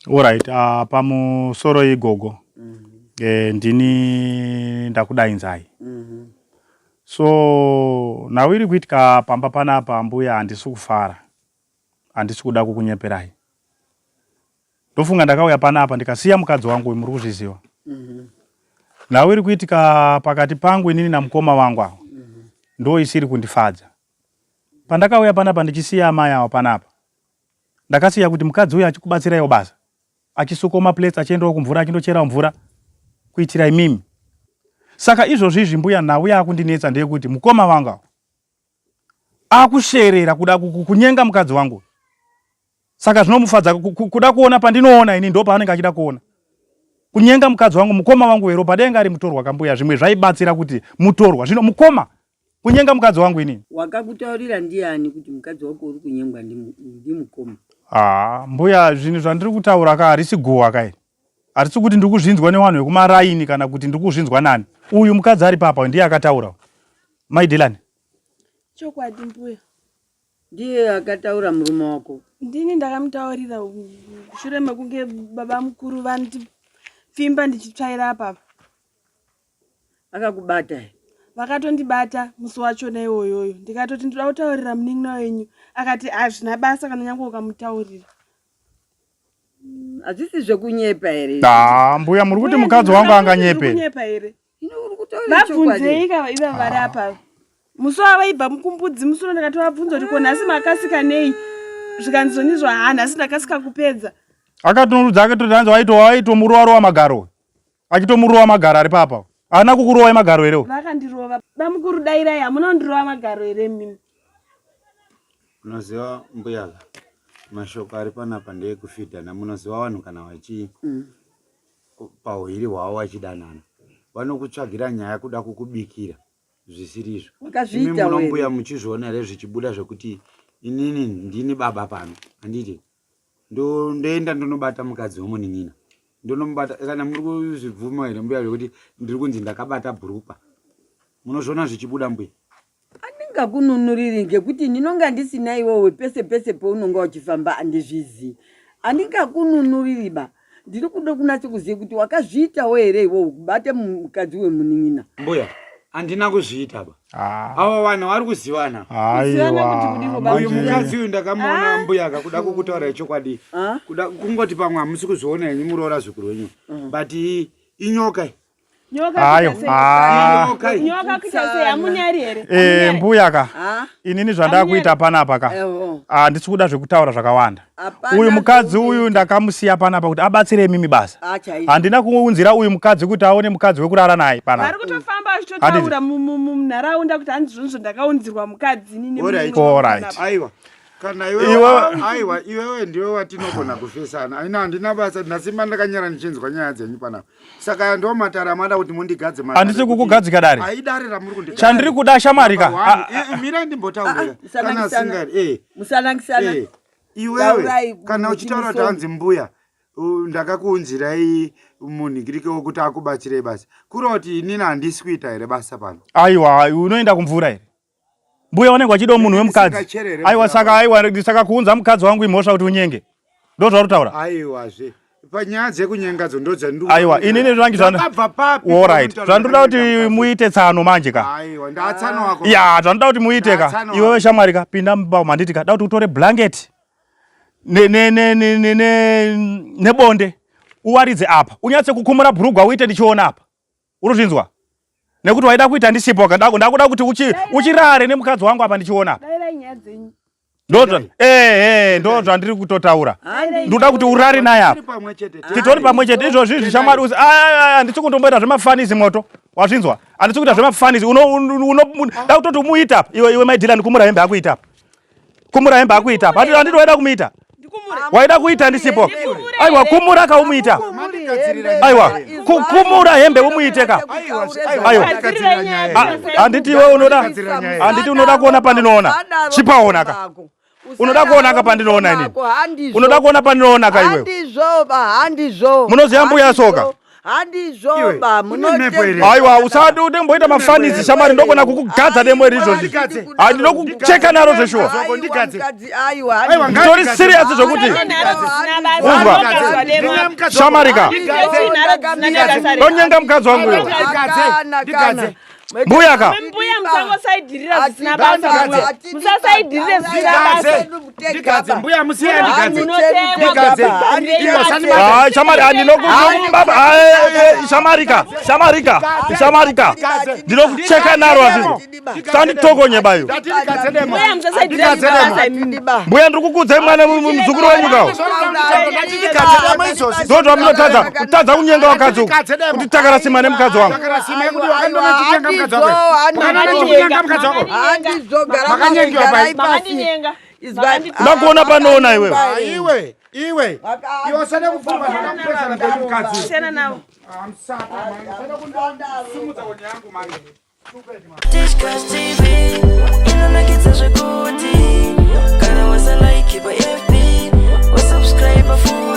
Alright, uh, pamusoro igogo mm -hmm. e, ndini ndakudainzai mm -hmm. So nhau iri kuitika pamba panapa mbuya handisi kufara handisi kuda kukunyeperai ndofunga ndakauya panapa ndikasiya mukadzi wangu uyu muri kuzviziva mm -hmm. nhau iri kuitika pakati pangu inini namukoma wangu awa mm -hmm. ndo isiri kundifadza pandakauya panapa ndichisiya amai awa panapa ndakasiya kuti mukadzi uyu achikubatsiraiwo basa achisukawo maplates achiendawo kumvura achindocherawo mvura kuitira imimi saka izvozvi izvi mbuya nhau yaakundinetsa ndeyekuti mukoma wangu awa akusherera kuda kunyenga mukadzi wangu saka zvinomufadza kuda kuona pandinoona ini ndo paanenge achida kuona kunyenga mukadzi wangu mukoma wangu weropa denga ari mutorwa kambuya zvimwe zvaibatsira kuti mutorwa zvino mukoma kunyenga mukadzi wangu inini wakakutaurira ndiani kuti mukadzi wako uri kunyengwa ndimukoma ah mbuya zvinhu zvandiri kutaura ka harisi guhwa ka iri harisi kuti ndiri kuzvinzwa nevanhu vekumaraini kana kuti ndiri kuzvinzwa nani uyu mukadzi ari papa ndiye akataura mai Dylan chokwadi mbuya ndiye akataura murume wako ndini ndakamutaurira shure mekunge baba mukuru vandipfimba ndichitsvaira apapa Akakubata here? Vakatondibata musi wachona iwoyoyo ndikatoti ndoda kutaurira munin'ina wenyu akati hazvina basa kana nyange ukamutaurira. Hazvisi zvekunyepa here? Ah, mbuya muri kuti mukadzi wangu anganyepe. Kunyepa here? Vabvunzei ka iva vari apa. Musi wavaibva mukumbudzi musi uno ndakatovabvunza kuti ko nhasi makasika nei zvikanzi zvonizvo haa nhasi ndakasika kupedza. Akatonurudza akatoti hanzi waitomurowa rowa magaro. Achitomurova magaro ari papa. Haana kukurovai magaro here? Vakandirova. Bamukuru dairai hamuna kundirova magaro here mimi? Unoziva mbuya ka mashoko ari panapa ndeekufidhana munoziva vanhu kana vachi mm. pauhiri hwavo vachidanana vanokutsvagira nyaya kuda kukubikira zvisiri izvo imi munombuya muchizviona here zvichibuda zvekuti inini ndini baba pano handiti ndoenda ndonobata mukadzi wemunin'ina ndonomubata kana muri kuzvibvuma here mbuya zvekuti ndiri kunzi ndakabata bhurukwa munozviona zvichibuda mbuya andingakununuriri ngekuti ndinonga ndisina iwewe pese pese peunonga uchifamba andizvizii andingakununuriri ba ndiri kuda kunatso kuziva kuti wakazviitawo here iwowo kubata mukadzi wemunin'ina mbuya handina kuzviita ba ah. ava vanhu vari kuzivana uyu mukadzi uyu ndakamuona ah. mbuya akakuda kukutaura chokwadi ah. kuda kungoti pamwe hamusi kuzviona henyu muroora zukuru wenyu mm. but inyoka ayo eh, mbuya ka inini zvandakuita panapa ka handisi kuda zvekutaura zvakawanda uyu mukadzi uyu ndakamusiya panapa kuti abatsire imimi basa handina kuunzira uyu mukadzi kuti aone mukadzi wekurara naye panapa vari kutofamba vachitotaura munharaunda kuti hanzi zvonizvo ndakaunzirwa mukadzi nini aiwa kana iwewe aiwa iwewe ndiwe watinogona kufesana aina handina basa ndasimba ndakanyara ndichinzwa nyaya dzenyu panapa saka ndo matare amada kuti mundigadze handisi kukugadzika dare aidare ramuri kundigadza chandiri kuda shamwari ka eh, eh, mira ndimbotaurira ah, ah, kana singari eh musanangisana eh iwewe kana uchitaura kuti hanzi mbuya ndakakuunzirai munhingirike wekuti akubatsirei basa kureva kuti inini handisi kuita here basa pano aiwa unoenda kumvura here mbuya vanenge vachida munhu wemukadzi aiwa saka aiwa saka kuunza mukadzi wangu imhosva kuti unyenge ndozvauri kutaura aiwazve panyaya dzekunyengadzo ndodzaiwa inini zvangi zvaorit zvandoda kuti muite tsano manje ka ya zvandoda kuti muite ka iwewe shamwari ka pinda mumba manditi ka da kuti utore blanket nebonde uwaridze apa unyatse kukumura bhurugwa uite ndichiona apa Urikuzvinzwa? Nekuti waida kuita ndisipo ka ndakuda kuti uchi uchirare nemukadzi wangu apa ndichiona apa. Dairai nyaya dzenyu. Ndozva eh eh ndozva ndiri kutotaura. Ndoda kuti urare naye apa. Titori pamwe chete izvozvi izvi shamwari usi ah handisi kundomboita zvemafanizi moto. Wazvinzwa? Handisi kuita zvemafanizi uno uno da kutoti umuita apa. Iwe iwe mai Dylan kumura hembe akuita apa. Kumura hembe akuita apa. Handiti waida kumuita. Waida kuita ndisipo. Aiwa kumura ka umuita. Aiwa kumura hembe umuite ka. Aiwa. Handiti iwe unoda handiti unoda kuona pandinoona. Chipaona ka. Unoda kuona ka pandinoona inini. Unoda kuona pandinoona ka iwe. Handizvo ba handizvo. Munoziva mbuya soka. Handizvo ba munote. Aiwa usade utemboita mafanisi shamari ndogona kukugadza demo iri izvozvi. Ndigadze. Ah, ndinokucheka naro zveshuwa. Zvoko, ndigadze. Mukadzi aiwa. Aiwa, Nditori serious zvokuti. Unzwa. Shamarika. Ndonyenga mukadzi wangu uyo. Ndigadze. Mbuya ka. Mbuya musangosaidirira zvisina basa mbuya. Musasaidirire zvisina basa. Ndigadze mbuya musiya ndigadze. Munotemwa. Ah, shamari andinoku baba shamarika shamarika shamarika ndinokucheka naro azvizvo sanditokonye bayo. Ndati ndigadze demo. Mbuya musasaidirira zvisina basa imimi. Mbuya ndiri kukudzai mwana muzukuru wenyu kawo. Ndati ndigadze demo izvozvi. Ndozvamunotadza kutadza kunyenga vakadzi uku kuti takarasima nemukadzi wangu. Takarasima yekuti wakandona chichenga mukadzi wako. Wakandona chichenga mukadzi wako. Handizvo Makanyengiwa pai. Makandinyenga. Ndakuona panoona iwewe. Ah, iwe iwe iwe usade kupfuma zvakakupesana pemukadzi. Siyana navo. Simudza honye yangu manje. Tichkach TV inonakidza zvekuti kana wasalike pa FB wasubscribe.